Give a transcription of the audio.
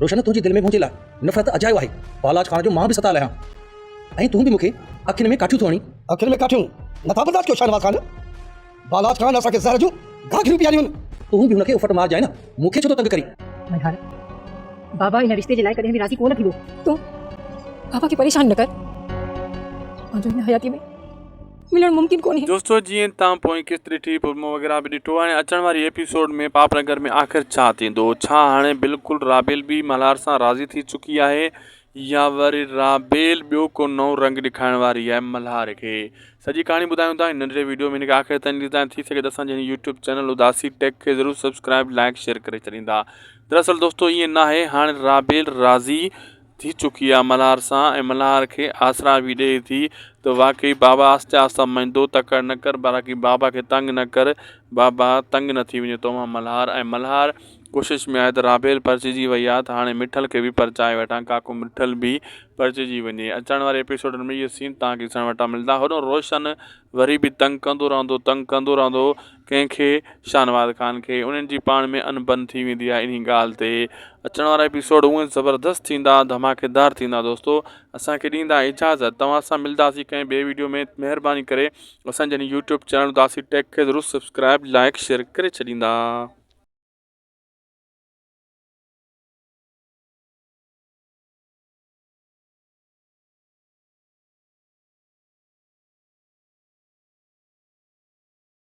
روشن تنهنجي دل ۾ منهنجي لاء نفرت اجايو آهي. بالاچ خان جو مان به ستايل آهيان ۽ تون به مون کي اکين ۾ ڪاٺيون ٿو هڻين. اکين ۾ ڪاٺيون نٿا برداشت ڪيو شاهنواز خان. بالاچ خان اسان کي زهر جون گهاگهريون پياريون. تون به هن کي اڦٽ مارجانء نه، مون کي ڇو ٿو تنگ ڪرين؟ ملهار، بابا ان رشتي جي لاء ڪڏهن به راضي ڪونه ٿيندو. تون بابا کي پريشان نه ڪر. پنهنجو هن حياتيء ۾ ملڻ ممڪن ڪونهي. دوستو جيئن توهان پوئين قسط ڏٺي پرومو وغيره به ڏٺو هاڻي اچڻ واري ايپيسوڊ ۾ پاپ نگر ۾ آخر ڇا ٿيندو ڇا هاڻي بلڪل رابيل به ملهار سان راضي ٿي چڪي آهي يا وري رابيل ٻيو ڪو نئون رنگ ڏيکارڻ واري آهي ملهار کي سڄي ڪهاڻي ٻڌايون ٿا هن ننڍڙي ويڊيو ۾ هن کي آخر تائين ڏسندا ٿي سگهي ته اسان جي هن يوٽيوب چينل اداسي ٽيڪ کي ضرور سبسڪرائب لائڪ شيئر ڪري ڇڏيندا دراصل دوستو ائين ناهي هاڻي رابيل راضي ٿي چڪي آ ملهار سان ۽ ملهار کي آسرا به ڏئي ٿي ته واقعي بابا آهستي آهستي مڃندو تڪڙ نه ڪر باقي بابا کي تنگ نه ڪر بابا تنگ نه ٿي وڃي تو مان ملهار ۽ ملهار ڪوشش ۾ آهي ته رابيل پرچجي وئي آ ته هاڻي مٺل کي به پرچائي وٺان ڪاڪو مٺل به پرچجي وڃي اچڻ واري ايپيسوڊن ۾ اهي سين توهان کي ڏسڻ وٽان ملندا هوڏانهن روشن وري به تنگ ڪندو رهندو تنگ ڪندو رهندو ڪنهن کي شاهنواز خان کي انهن جي پاڻ ۾ انبن ٿي ويندي آهي انهي ڳالهه تي اچڻ وارا ايپيسوڊ اونئن زبردست ٿيندا ڌماڪيدار ٿيندا دوستو اسان کي ڏيندا اجازت توهان سان ملداسين ڪنهن ٻي ويڊيو ۾ مهرباني ڪري اسان جي يوٽيوب چينل اداسي ٽيڪ کي ضرور سبسڪرائب لائڪ شيئر ڪري ڇڏيندا.